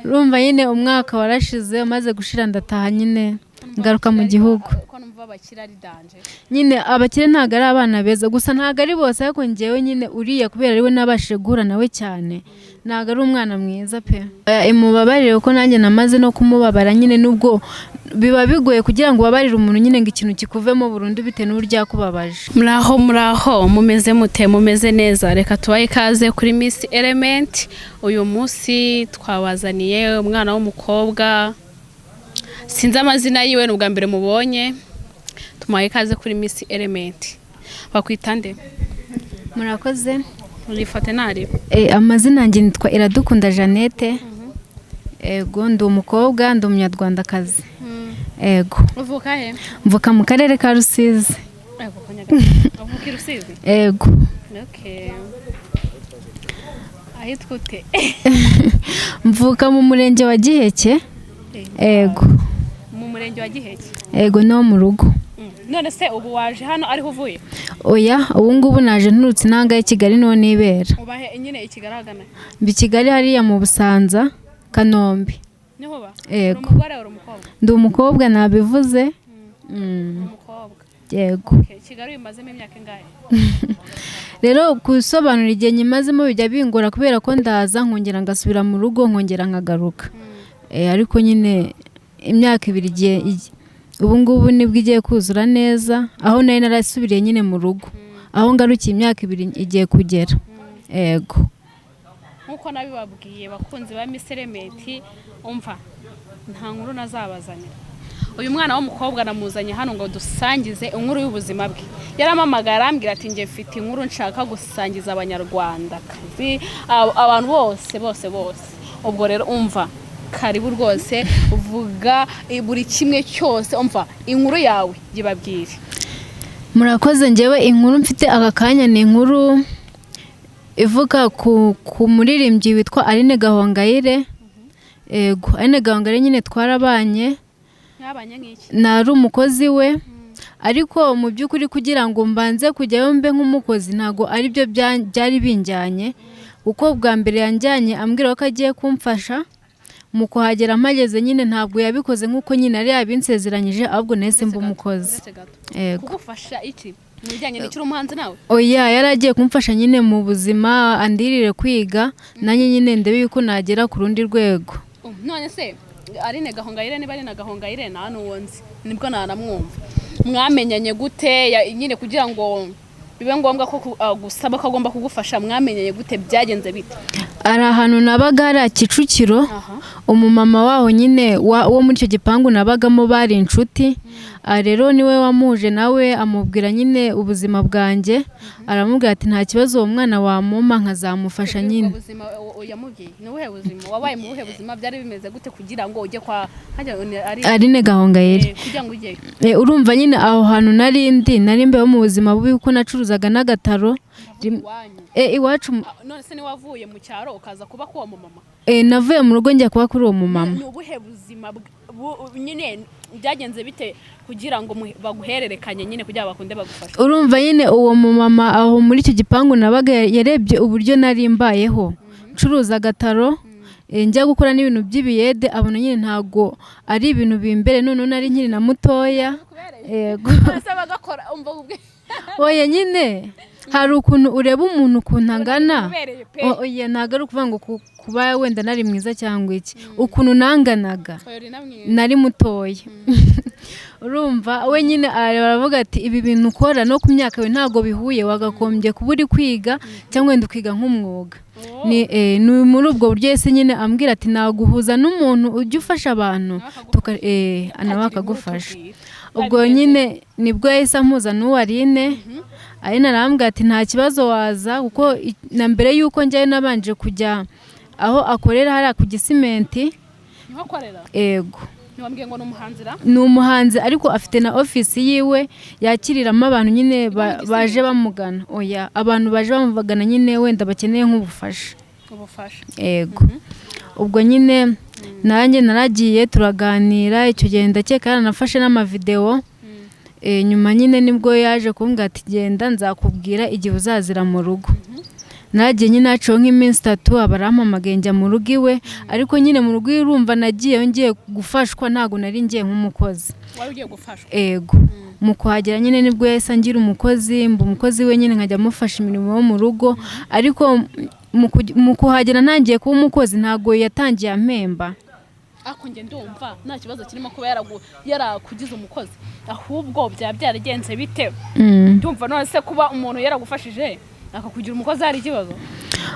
Urumva nyine umwaka warashize, umaze gushira ndataha nyine ngaruka mu gihugu. Ko numva abakire ari danger? Nyine abakire ntabwo ari abana beza gusa, ntabwo ari bose, ariko ngewe nyine uriya kubera ariwe nabashije guhura nawe cyane, ntabwo ari umwana mwiza pe. Mubabarire kuko nanjye namaze no kumubabara nyine, nubwo biba bigoye kugira ngo ubabarire umuntu nyine ngo ikintu kikuvemo burundu bitewe n'uburyo yakubabaje. Muraho, muraho, mumeze mute? Mumeze neza? Reka tubahe ikaze kuri Miss Element. Uyu munsi twabazaniye umwana w'umukobwa, sinzi amazina yiwe, ni ubwa mbere mubonye. Tumuhaye ikaze kuri Miss Element. Bakwita nde? Murakoze. Urifate ntari. Amazina yanjye nitwa Iradukunda Jeannette. Ego, ndi umukobwa, ndi umunyarwandakazi. Ego. Uvuka he? Mvuka mu karere ka Rusizi. Ego, uvuka i Rusizi? Ego. Okay. Ahitwa ute? Mvuka mu murenge wa Giheke. Ego. Mu murenge wa Giheke? Ego, no mu rugo. None se ubu waje hano ariho uvuye? Oya, ubu ngubu naje nturutse intanga y'i Kigali, niho nibera. Ubahe nyine i Kigali ahagana? Mba i Kigali hariya mu Busanza, Kanombe. Niho uba? Ego. Uri umugore, uri umukobwa? Ndi umukobwa, nabivuze. Umukobwa. Yego. Okay. Kigali bimazemo imyaka ingahe? Rero gusobanura igihe nyimazemo bijya bingora kubera ko ndaza nkongera ngasubira mu rugo, nkongera nkagaruka. Ariko nyine imyaka 2 igiye ubu ngubu nibwo igiye kuzura neza, aho nari narasubiriye nyine mu rugo, aho ngarukiye imyaka 2 igiye kugera. Ego. Nk'uko nabibabwiye, bakunzi ba Miss Element, umva, nta nkuru nazabazanira. Uyu mwana w'umukobwa namuzanye hano ngo dusangize inkuru y'ubuzima bwe. Yaramamagaye arambwira ati: "Njye mfite inkuru nshaka gusangiza abanyarwandakazi, abantu bose bose bose." Ubwo rero umva, karibu rwose, uvuga buri kimwe cyose, umva inkuru yawe yibabwire. Murakoze. Ngewe inkuru mfite aka kanya ni inkuru ivuga ku muririmbyi witwa Aline Gahongayire. Ego, Aline Gahongayire nyine twarabanye. Mwabanye nk'iki? Nari umukozi we, ariko mu by'ukuri kugira ngo mbanze kujyayo mbe nk'umukozi ntabwo ari byo byari binjyanye, kuko bwa mbere yanjyanye ambwira ko agiye kumfasha. Mu kuhagera mpageze nyine ntabwo yabikoze nk'uko nyine yari yabinsezeranyije, ahubwo nahise mba umukozi. Uretse gato. Ego. Kugufasha iki? Mu bijyanye n'icyo? Uri umuhanzi nawe? Oya, yari agiye kumfasha nyine mu buzima, andirire kwiga nanjye nyine ndebe yuko nagera ku rundi rwego. None se Aline Gahongayire, niba ari na Gahongayire, nta n'uwo nzi, nibwo nanamwumva. Mwamenyanye gute? Nyine kugira ngo bibe ngombwa ko gusaba ko agomba kugufasha, mwamenyanye gute? Byagenze bite? Hari ahantu nabaga hariya Kicukiro. Umumama waho nyine wo muri icyo gipangu nabagamo bari inshuti. Rero niwe wamuje nawe, amubwira nyine ubuzima bwanjye, aramubwira ati: "Nta kibazo, uwo mwana wamuma nkazamufasha Ubwo nyine." Buzima yamubwiye ni ubuhe buzima? Wabaye mu buhe buzima? Byari bimeze gute kugira ngo ujye kwa hajya ari Aline Gahongayire. Kugira ngo ujyeyo? Urumva nyine aho hantu nari ndi, nari mbeho mu buzima bubi kuko nacuruzaga n'agataro. Iwanyu? Iwacu. Ah, none se niwavuye mu cyaro ukaza kuba k'uwo mumama? Navuye mu rugo njya kuba kuri uwo mumama. Ni ubuhe buzima nyine byagenze bite kugira ngo baguhererekanye nyine kugira ngo bakunde bagufashe? Urumva nyine uwo mumama aho muri icyo gipangu nabaga yarebye uburyo nari mbayeho, ncuruza agataro, njya gukora n'ibintu by'ibiyede, abona nyine ntabwo ari ibintu bimbere, noneho nari nkiri na mutoya. Yego. Ese bagakora, umva ubwe? Oya, nyine hari ukuntu ureba umuntu ukuntu angana. Ubereye pe. Oya, ntabwo ari ukuvuga ngo kuba wenda nari mwiza cyangwa iki, ukuntu nanganaga. Oya, uri na mwiza. Nari mutoya. Urumva we nyine arareba aravuga ati: "Ibi bintu ukora no ku myaka yawe ntabwo bihuye, wagakombye kuba uri kwiga cyangwa wenda ukiga nk'umwuga." Ni muri ubwo buryo yahise nyine ambwira ati: "Naguhuza n'umuntu ujya ufasha abantu, nawe akagufasha." Ubwo nyine nibwo yahise ampuza n'uwo Aline. Aline arambwira ati: "Nta kibazo, waza," kuko na mbere y'uko njyayo nabanje kujya aho akorera hariya ku Gisimenti. Niho akorera? Ego. Ntiwambwiye ngo ni umuhanzi ra? Ni umuhanzi, ariko afite na ofisi yiwe yakiriramo abantu nyine baje bamugana. Oya, abantu baje bamugana nyine wenda bakeneye nk'ubufasha. Ubufasha. Ego. Ubwo nyine nanjye naragiye turaganira, icyo gihe ndakeka yaranafashe n'amavidewo. Nyuma nyine nibwo yaje kumbwira ati: "Genda, nzakubwira igihe uzazira mu rugo." Naragiye nyine, haciyeho nk'iminsi 3, aba arampamagaye njya mu rugo iwe. Ariko nyine mu rugo iwe urumva nagiyeyo ngiye gufashwa, ntabwo nari ngiye nk'umukozi. Wari ugiye gufashwa? Ego. Mu kuhagera nyine nibwo yahise angira umukozi, mba umukozi we nyine, nkajya amufasha imirimo yo mu rugo. Ariko mu kuhagera ntangiye kuba umukozi, ntabwo yatangiye ampemba. Ariko njye ndumva nta kibazo kirimo kuba yarakugize umukozi, ahubwo byaba byaragenze bite? Ndumva none se kuba umuntu yaragufashije akakugira umukozi hari ikibazo?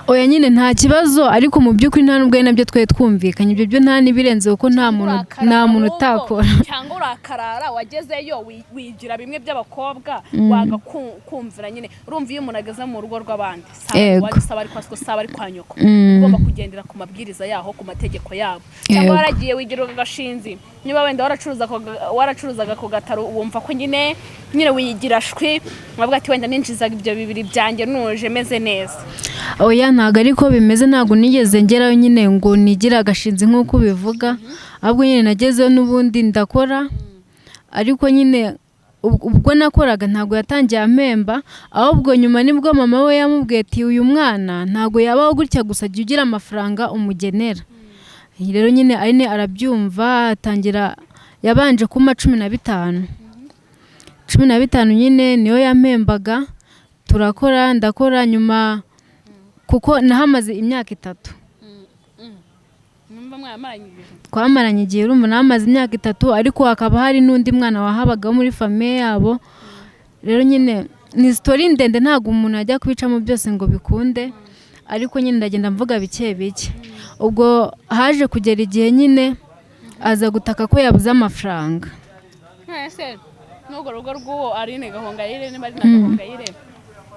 Oya nyine nta kibazo, ariko mu by'ukuri nta nubwo ari nabyo twari twumvikanye. Ibyo byo nta n'ibirenze, kuko nta muntu, nta muntu utakora. Cyangwa urakarara, wagezeyo wigira bimwe by'abakobwa, wanga kumvira nyine. Urumva iyo umuntu ageze mu rugo rw'abandi, saba ari kwa so, saba ari kwa nyoko, ugomba kugendera ku mabwiriza yaho, ku mategeko yabo. Cyangwa waragiye wigira agashinzi, niba wenda waracuruzaga ku gataro, wumva ko nyine wigira shwi, wavuga ati wenda ninjizaga ibyo bibiri byanjye nuje meze neza. Oya ntabwo ariko bimeze, ntabwo nigeze ngerayo nyine ngo nigire agashinzi nk'uko ubivuga, ahubwo nyine nagezeyo n'ubundi ndakora. Ariko nyine ubwo nakoraga ntabwo yatangiye ampemba, ahubwo nyuma nibwo mama we yamubwiye ati uyu mwana ntabwo yabaho gutya gusa, jya ugira amafaranga umugenera. Rero nyine Aline arabyumva, atangira yabanje kumpa 15, 15 nyine niyo yampembaga. Turakora, ndakora nyuma, kuko nahamaze imyaka 3. Numva mwamaranye igihe. Twamaranye igihe, urumva nahamaze imyaka 3, ariko hakaba hari n'undi mwana wahabaga wo muri famiye yabo. Rero nyine ni sitori ndende, ntabwo umuntu ajya kubicamo byose ngo bikunde, ariko nyine ndagenda mvuga bike bike. Ubwo haje kugera igihe nyine aza gutaka ko yabuze amafaranga. Ese n'urwo rugo rw'uwo Aline Gahongayire, niba ari na Gahongayire,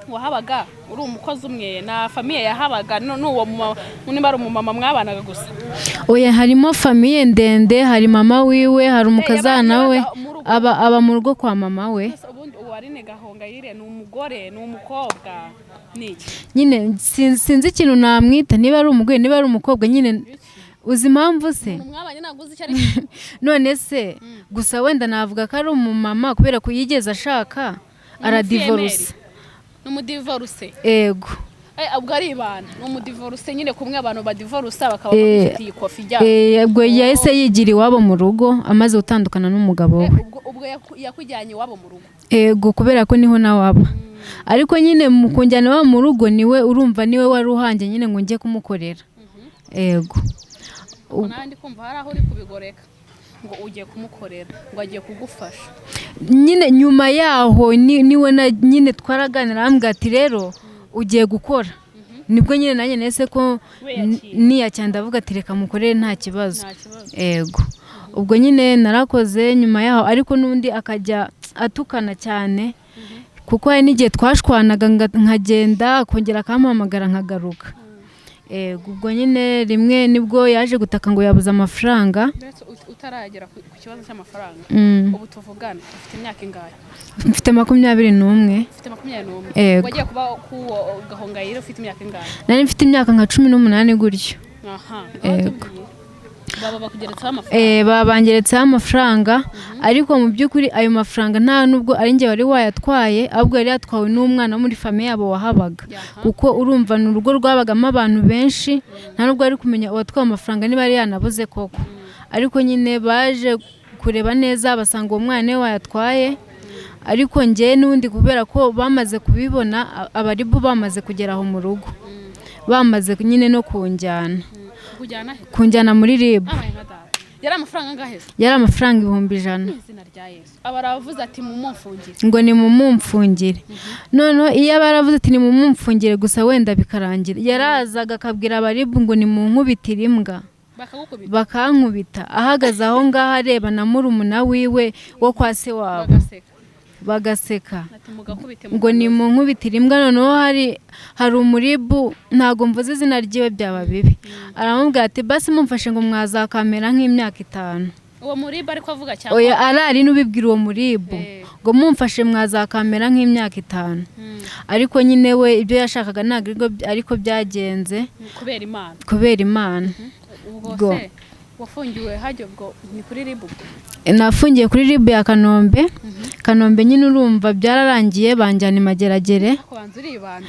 wahabaga uri umukozi umwe na famiye yahabaga, n'uwo niba ari umumama mwabanaga gusa? Oya, harimo famiye ndende, hari mama wiwe, hari umukazana we, aba mu rugo kwa mama we. Ubundi uwo Aline Gahongayire ni umugore, ni umukobwa, ni iki? Nyine sinzi ikintu namwita, niba ari umugore, niba ari umukobwa, nyine uzi impamvu se? Mwabanye ntabwo uzi icyo ari cyo. None se gusa wenda navuga ko ari umumama kubera ko yigeze ashaka aradivoruse. Ni umudivoruse? Ego. Ubwo ari ibana, ni umudivoruse nyine, kumwe abantu badivorusa bakaba bafite iyi kofi ijya. Ubwo yahise yigira iwabo mu rugo amaze gutandukana n'umugabo we. Ubwo yakujyanye iwabo mu rugo? Ego, kubera ko niho nawe aba. Ariko nyine mu kunjyana iwabo mu rugo niwe, urumva niwe wari uhanjye nyine ngo njye kumukorera. Ego. Nandi kumva hari aho uri kubigoreka ngo ugiye kumukorera, ngo agiye kugufasha. Nyine nyuma yaho niwe nyine twaraganira, arambwira ati rero ugiye gukora. Nibwo nyine nanjye nese ko niyakira, ndavuga ati reka mukorere nta kibazo. Ego. Ubwo nyine narakoze nyuma yaho, ariko n'undi akajya atukana cyane, kuko hari n'igihe twashwanaga nkagenda, akongera akampamagara nkagaruka. Ego. Ubwo nyine rimwe nibwo yaje gutaka ngo yabuze amafaranga. Utaragera ku kibazo cy'amafaranga, ubu tuvugana ufite imyaka ingahe? Mfite 21. Ufite 21? Wagiye kuba ku Gahongayire ufite imyaka ingahe? Nari mfite imyaka nka 18 gutyo. Aha. Ego. Baba bakugeretseho amafaranga? Babangeretseho amafaranga, ariko mu by'ukuri ayo mafaranga nta nubwo ari njye wari wayatwaye, ahubwo yari yatwawe n'umwana wo muri famiye yabo wahabaga. Kuko urumva ni urugo rwabagamo abantu benshi, nta nubwo ari kumenya uwatwaye amafaranga niba yari yanabuze koko. Ariko nyine baje kureba neza basanga uwo mwana we wayatwaye. Ariko njye n'undi kubera ko bamaze kubibona, abaribu bamaze kugera aho mu rugo, bamaze nyine no kunjyana kunjyana muri RIB. Yari amafaranga angahe? Yari amafaranga 100,000. Izina rya Yesu. Abaravuze ati mumumfungire. Ngo ni mumumfungire. Noneho iyo abaravuze ati ni mumumfungire gusa wenda bikarangira, yarazaga akabwira abaribu ngo ni munkubitire imbwa. Bakankubita ahagaze aho ngaho areba na murumuna wiwe wo kwa se wabo. Bagaseka. Ngo ni munkubitire imbwa. Noneho hari umuribu, ntago mvuze izina ryiwe byaba bibi, aramubwira ati basi mumfashe ngo mwazakamera nk'imyaka 5. Uwo muribu ariko avuga cyangwa? Oya, arari n'ubibwira uwo muribu ngo mumfashe mwazakamera nk'imyaka 5. Ariko nyine we ibyo yashakaga ntabwo ariko byagenze, kubera Imana. Kubera Imana. Ubwo se Wafungiwe hajya ubwo ni kuri RIB ubwo? Nafungiye kuri RIB ya Kanombe. Kanombe nyine urumva byararangiye, banjyana i Mageragere. Kubanza uribanda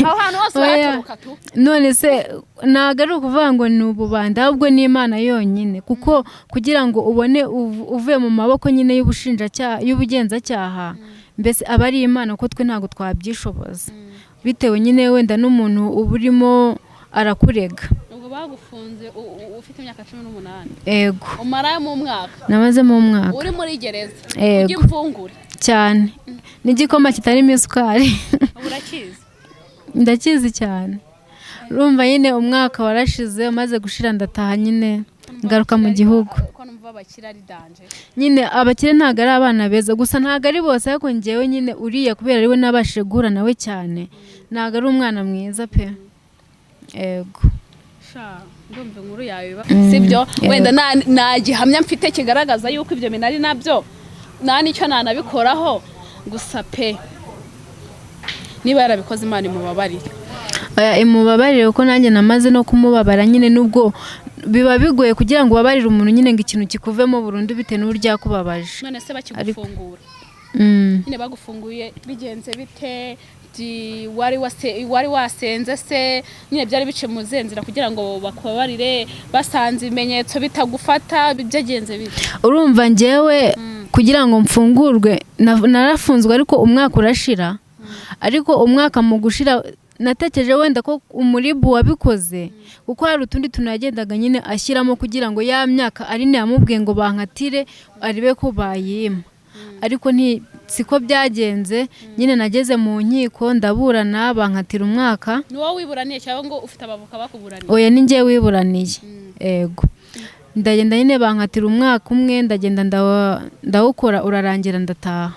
aho hantu hose Oya. urahaturuka tu. None se ntabwo ari ukuvuga ngo ni ububanda, ahubwo ni Imana yonyine, kuko kugira ngo ubone uvuye mu maboko nyine y'ubushinjacyaha, y'ubugenzacyaha, mbese aba ari Imana, kuko twe ntabwo twabyishoboza, bitewe nyine wenda n'umuntu uba urimo arakurega. Ubwo bagufunze ufite imyaka 18? Ego. Umarayo mu mwaka? Namazemo umwaka. Uri muri gereza? Ego. Ujya imfungure? Cyane, n'igikoma kitarimo isukari. Ubu urakizi? Ndakizi cyane. Urumva nyine umwaka warashize, umaze gushira ndataha nyine, ngaruka mu gihugu. Ko numva abakire ari danger? Nyine abakire ntabwo ari abana beza, gusa ntabwo ari bose, ariko ngewe nyine uriya kubera ariwe nabashije guhura nawe cyane, ntabwo ari umwana mwiza pe, ego. Sha, ndumva inkuru yawe iba sibyo. Wenda nta gihamya mfite kigaragaza yuko ibyo bintu ari nabyo, nta n'icyo nanabikoraho, gusa pe niba yarabikoze Imana imubabarire. Oya, imubabarire, kuko nanjye namaze no kumubabara nyine, nubwo biba bigoye kugira ngo ubabarire umuntu nyine ngo ikintu kikuvemo burundu bitewe n'uburyo yakubabaje. None se bakigufungura, nyine bagufunguye bigenze bite? Wari wasenze se nyine, byari bice mu zihe nzira kugira ngo bakubabarire, basanze ibimenyetso bitagufata, byagenze bite? Urumva njyewe kugira ngo mfungurwe narafunzwe, ariko umwaka urashira, ariko umwaka mu gushira natekereje wenda ko umuribu wabikoze, kuko hari utundi tuntu yagendaga nyine ashyiramo kugira ngo ya myaka ari yamubwiye ngo bankatire arebe ko bayima, ariko nti siko byagenze. Nyine nageze mu nkiko ndaburana, bankatira umwaka. Ni wowe wiburaniye cyangwa ngo ufite abavoka bakuburaniye? Oya, ni njyewe wiburaniye, ego. Ndagenda nyine bankatira umwaka umwe, ndagenda ndawukora urarangira, ndataha.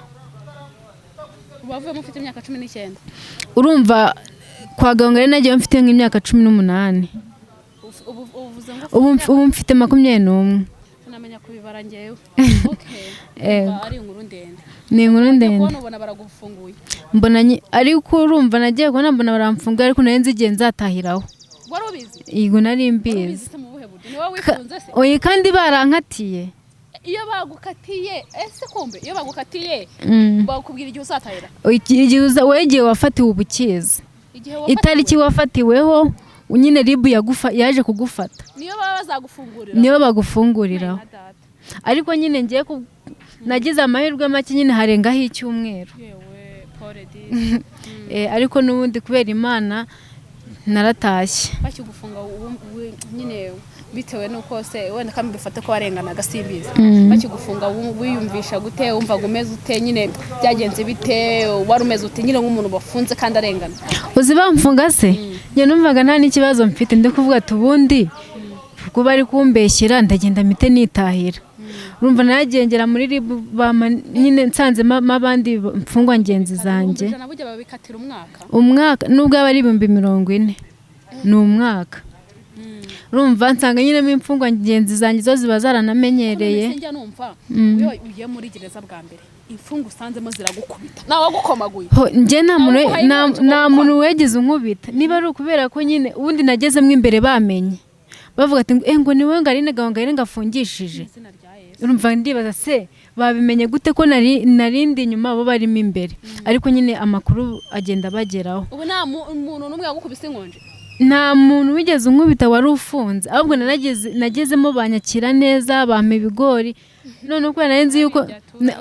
Wavuyemo ufite imyaka 19? Urumva kwa Gahongayire nagiye mfite nk'imyaka 18. Ubu uvuze ngo Ubu mfite 21. Sinamenya kubibara njyewe, okay. Ego. Umva ari inkuru ndende. Ni inkuru ndende. Kubona ubona baragufunguye. Mbona ariko urumva nagiye kubona mbona baramfunguye, ariko nari nzi igihe nzatahiraho. Wari ubizi? Yego, nari Wari mbizi. ubizi se mu buhe buryo? Ni wowe wifunze se? Oya, kandi barankatiye. Iyo bagukatiye ese, kumbe iyo bagukatiye bakubwira igihe uzatahira? Igihe wowe igihe wafatiwe ubukizi. Igihe Itariki wafatiweho nyine RIB yaje kugufata. Niyo baba bazagufungurira. Niyo bagufunguriraho. Nka data. Ariko nyine ngiye nagize amahirwe make nyine harengaho icyumweru. Yewe, pole di. Ariko n'ubundi kubera Imana naratashye. Bakigufunga nyine bitewe n'uko se wenda kandi bifate ko warenganaga, simbizi, bakigufunga wiyumvisha gute? Wumvaga umeze ute nyine? Byagenze bite? Wari umeze ute nyine nk'umuntu bafunze kandi arengana? Uzi bamfunga se, njye numvaga nta n'ikibazo mfite, ndi kuvuga ati ubundi kuba ari kumbeshyera ndagenda mpite nitahira. Urumva naragengera muri RIB bampa nyine nsanzemo abandi mfungwa ngenzi zanjye. 100,000 burya babikatira umwaka? Umwaka, nubwo aba ari 40,000 ni umwaka. Urumva nsanga nyine imfungwa ngenzi zanjye zo ziba zaranamenyereye. None se njya numva iyo ugiye muri gereza bwa mbere, imfungwa usanzemo ziragukubita, nawe wagukomaguye? Ho, njye nta muntu Nawe uhaye nta muntu wegeze unkubita, niba ari ukubera ko nyine ubundi nagezemo imbere bamenye, bavuga ati ngo ngo ni wowe ngo Aline Gahongayire ngo afungishije. Izina rya Yesu. Urumva ndibaza se babimenye gute ko nari narindi inyuma bo barimo imbere, ariko nyine amakuru agenda abageraho. Ubu nta muntu n'umwe wagukubise inkonje? Nta muntu wigeze unkubita wari ufunze, ahubwo nagezemo banyakira neza, bampa ibigori. None uko nari nzi yuko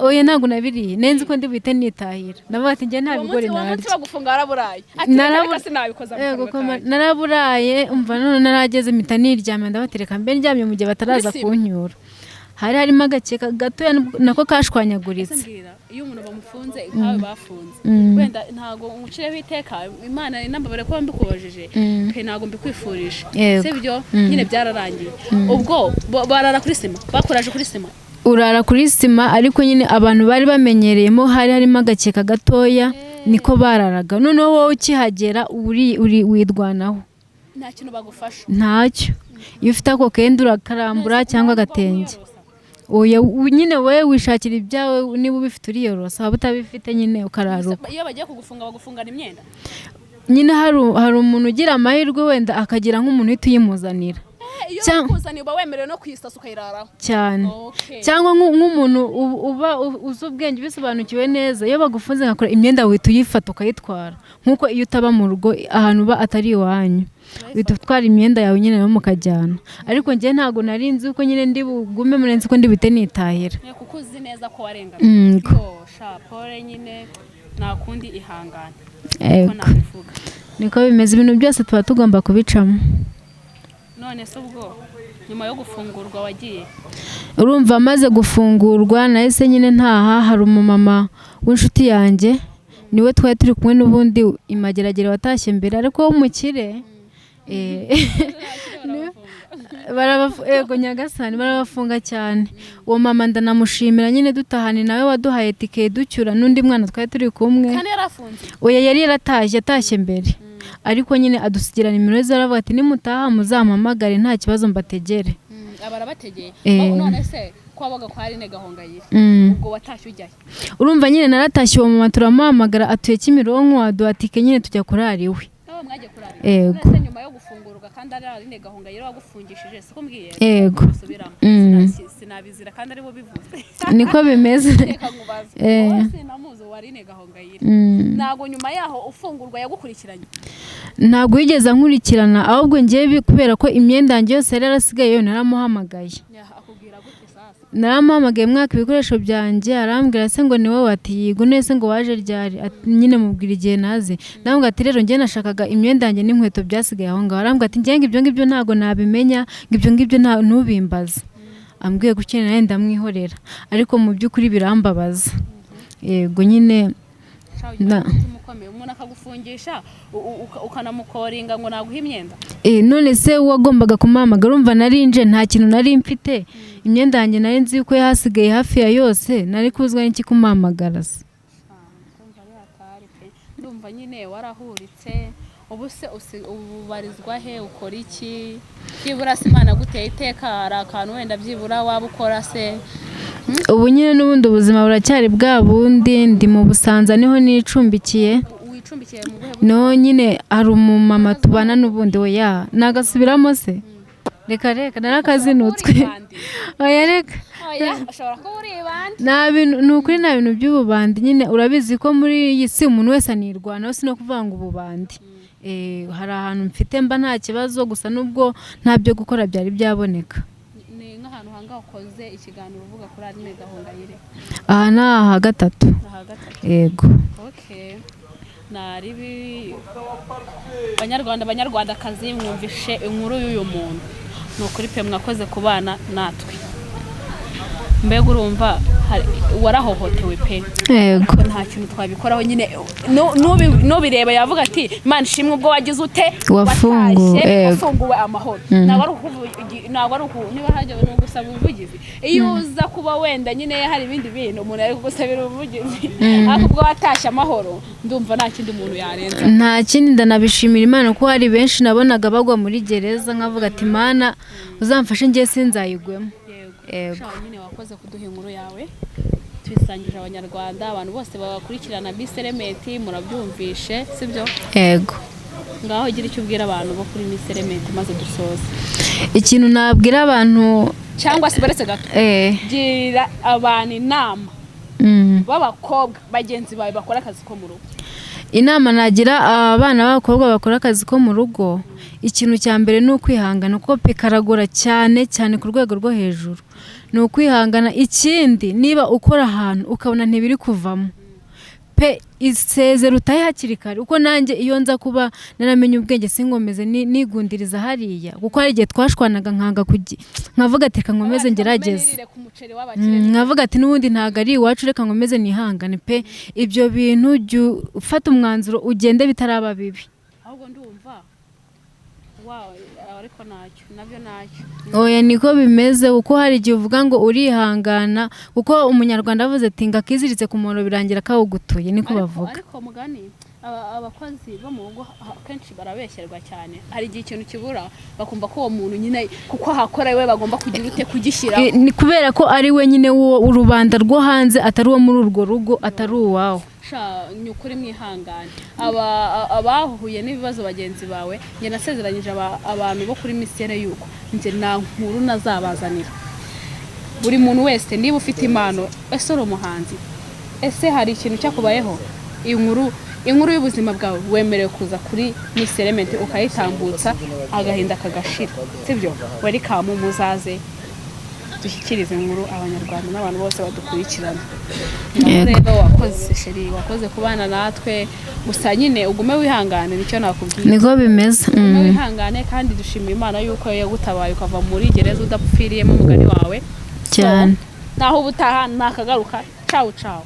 oya, ntabwo nabiriye, nari nzi ko ndi buhite nitahira, ndavuga ati njye nta Uwo bigori munsi, uwo munsi narya. bagufunga waraburaye ati reka sinabikoza mu Yego, kanwa koma- kanjye. Naraburaye. Umva none narageze mpita niryamye, ndabatereka mbe ndyamye mu gihe bataraza Kuri sima? kuncyura. Hari harimo agakeka gatoya nako Ese kashwanyaguritse. mbwira, iyo umuntu bamufunze nkawe bafunze, wenda ntago ngucireho iteka, Imana inambabare kuba mbikubajije pe, ntago mbikwifurije. Yego. Sibyo nyine byararangiye ubwo barara kuri sima, bakuraje kuri sima? Urara kuri sima, ariko nyine abantu bari bamenyereyemo hari harimo agakeka gatoya niko bararaga. Noneho wowe ukihagera uri wirwanaho. Nta kintu bagufasha? Ntacyo. Iyo ufite ako kenda urakarambura cyangwa agatenge. Oya, nyine wowe wishakira ibyawe, niba ubifite uriyorosa, waba utabifite nyine ukararuka. Iyo bagiye kugufunga bagufungana imyenda? Nyine hari umuntu ugira amahirwe wenda akagira nk'umuntu uhita uyimuzanira. Iyo bakuzaniye uba wemerewe no kuyisasa ukayiraraho. Cyane. Okay. Cyangwa nk'umuntu uba uzi ubwenge, ubisobanukiwe neza, iyo bagufunze ngakora imyenda uhita uyifata ukayitwara, nk'uko iyo utaba mu rugo ahantu uba atari iwanyu uhita utwara imyenda yawe nyine nawe mukajyana. Ariko njye ntabwo nari nzi ko nyine ndi bugume muri, nzi ko ndi buhite nitahira. Kuko uzi neza ko warengana. Yo sha, pole nyine, nta kundi, ihangane. Ko nabivuga. Niko bimeze, ibintu byose tuba tugomba kubicamo. None se ubwo nyuma yo gufungurwa wagiye? Urumva, amaze gufungurwa nahise nyine ntaha. Hari umumama w'inshuti yanjye, niwe twari turi kumwe n'ubundi imageragere, watashye mbere ariko w'umukire. Ego nyagasani, barabafunga cyane. Uwo mama ndanamushimira nyine, dutahane nawe waduhaye tike ducyura n'undi mwana twari turi kumwe. Kandi yarafunze? Oya, yari yaratashye, yatashye mbere, ariko nyine adusigira nimero ze, aravuga ati: "Nimutaha muzampamagare, nta kibazo mbategere." Aba arabategeye. Eh. Oh, none se ko wabaga kwa Aline Gahongayire, ubwo watashye ujyayo? Urumva nyine naratashye, uwo mama turamuhamagara, atuye Kimironko, aduha tike nyine tujya kurara iwe. Nabo mwagiye kurara? Yego. None se nyuma yo gufungurwa, kandi ari Aline Gahongayire wagufungishije, siko mbwiye? Yego. Gusubiramo. Sinabizira kandi aribo bivuze. Niko bimeze. Reka nkubaze. Wowe sinamuzi uwo Aline Gahongayire. Ntabwo nyuma yaho ufungurwa yagukurikiranye? Ntabwo yigeze ankurikirana, ahubwo ngewe kubera ko imyenda yanjye yose yari yarasigaye yo, naramuhamagaye. Akubwira gute sasa? Naramuhamagaye mwaka ibikoresho byanjye, arambwira se ngo ni wowe? Ati: "Yego." "Nese ngo waje ryari?" Ati, nyine mubwira igihe naze, ndamubwira ati: "Rero njye nashakaga imyenda yanjye n'inkweto byasigaye aho ngaho." Arambwira ati: "Njye ngo ibyo ngibyo ntabwo nabimenya, ngo ibyo ngibyo ntubimbaze." Ambwiye gutya nawe ndamwihorera, ariko mu by'ukuri birambabaza, yego nyine. Sha, ugira umutima ukomeye, umuntu akagufungisha ukanamukoringa ngo naguhe imyenda. None se wagombaga kumuhamagara? Urumva nari nje nta kintu nari mfite, imyenda yanjye nari nzi yuko yahasigaye hafi ya yose, nari kuzwa n'iki kumuhamagara se? Ndumva ari hatari pe, ndumva nyine warahuritse. Ubu se ubarizwa he, ukora iki? Byibura se Imana guteye iteka, hari akantu wenda byibura waba ukora se? Ubu nyine n'ubundi ubuzima buracyari bwa bundi, ndi mu Busanza niho nicumbikiye. Wicumbikiye mu buhe buryo? No nyine hari umumama tubana n'ubundi. Oya, nagasubiramo se? Reka reka, narakazinutswe. Uri ibandi. Oya, reka. Oya, ushobora kuba uri ibandi. Nta bintu, ni ukuri, nta bintu by'ububandi nyine. Urabizi ko muri iyi si umuntu wese anirwanaho, si no kuvuga ngo ububandi. Hari ahantu mfite mba nta kibazo, gusa nubwo nta byo gukora byari byaboneka. Ni nk'ahantu hanga ukoze ikiganiro uvuga kuri Aline Gahongayire? Aha ni aha gatatu. Aha gatatu? Yego. Okay. Naribi banyarwanda, banyarwandakazi, mwumvishe inkuru y'uyu muntu. Ni ukuri pe, mwakoze kubana natwe. Mbega urumva warahohotewe pe. Yego. Ariko nta kintu twabikoraho nyine. N'ubireba yavuga ati: "Imana ishimwe ubwo wagize ute?" Wafunguwe, Watashye, yego. wafunguwe amahoro. Ntabwo ari uku niba hajya ni ugusaba ubuvugizi. Iyo uza kuba wenda nyine hari ibindi bintu umuntu ari kugusabira ubuvugizi, ariko ubwo watashye amahoro, ndumva nta kindi muntu yarenza. Nta kindi, ndanabishimira Imana kuko hari benshi nabonaga bagwa muri gereza nkavuga ati: "Mana uzamfashe ngiye sinzayigwemo." Yego. Yego. Sha, nyine wakoze kuduha inkuru yawe, tuyisangije abanyarwanda, abantu bose babakurikirana Miss Element, murabyumvishe, sibyo? Yego. Ngaho gira icyo ubwira abantu bo kuri Miss Element maze dusoze. Ikintu nabwira abantu Cyangwa se baretse gato, gira abantu inama b'abakobwa bagenzi bawe bakora akazi ko mu rugo. Inama nagira abana b'abakobwa bakora akazi ko mu rugo, ikintu cya mbere ni ukwihangana, kuko pe karagora cyane cyane ku rwego rwo hejuru, ni ukwihangana. Ikindi, niba ukora ahantu ukabona ntibiri kuvamo pe, isezera utahe hakiri kare, kuko nanjye iyo nza kuba naramenye ubwenge sinkomeze nigundiriza hariya, kuko hari igihe twashwanaga nkanga nkavuga ati: "Reka nkomeze ngerageze." Nirire ku muceri w'abakire. Nkavuga ati: "N'ubundi ntabwo ari iwacu, reka nkomeze nihangane." Pe, ibyo bintu jya ufata umwanzuro ugende bitaraba bibi. Ahubwo ndumva wawe, ariko ntacyo nabyo ntacyo. Oya, niko bimeze, kuko hari igihe uvuga ngo urihangana, kuko umunyarwanda avuze ati ngo akiziritse ku muntu birangira kawugutuye, niko bavuga. Ariko mugani abakozi bo mu rugo akenshi barabeshyerwa cyane. Hari igihe ikintu kibura bakumva ko uwo muntu nyine kuko ahakora we bagomba kugira ute, kugishyira. Ni kubera ko ari we nyine wo rubanda rwo hanze, atari uwo muri urwo rugo, atari uwawe. Sha, ni ukuri mwihangane. Abahuye n'ibibazo bagenzi bawe, njye nasezeranyije abantu bo kuri misere yuko njye nta nkuru nazabazanira. Buri muntu wese, niba ufite impano, ese uri umuhanzi, ese hari ikintu cyakubayeho, inkuru y'ubuzima bwawe, wemerewe kuza kuri Miss Element ukayitambutsa, agahinda kagashira, sibyo? Welcome, muzaze dushyikirize inkuru Abanyarwanda n'abantu bose badukurikirana. Naho rero wakoze, chérie, wakoze kubana natwe. Gusa nyine ugume wihangane, nicyo nakubwira. Niko bimeze. Ugume wihangane, kandi dushimira Imana yuko yagutabaye ukava muri gereza udapfiriyemo, umugani wawe. Cyane. Naho ubutaha nakagaruka. Cawu cawu.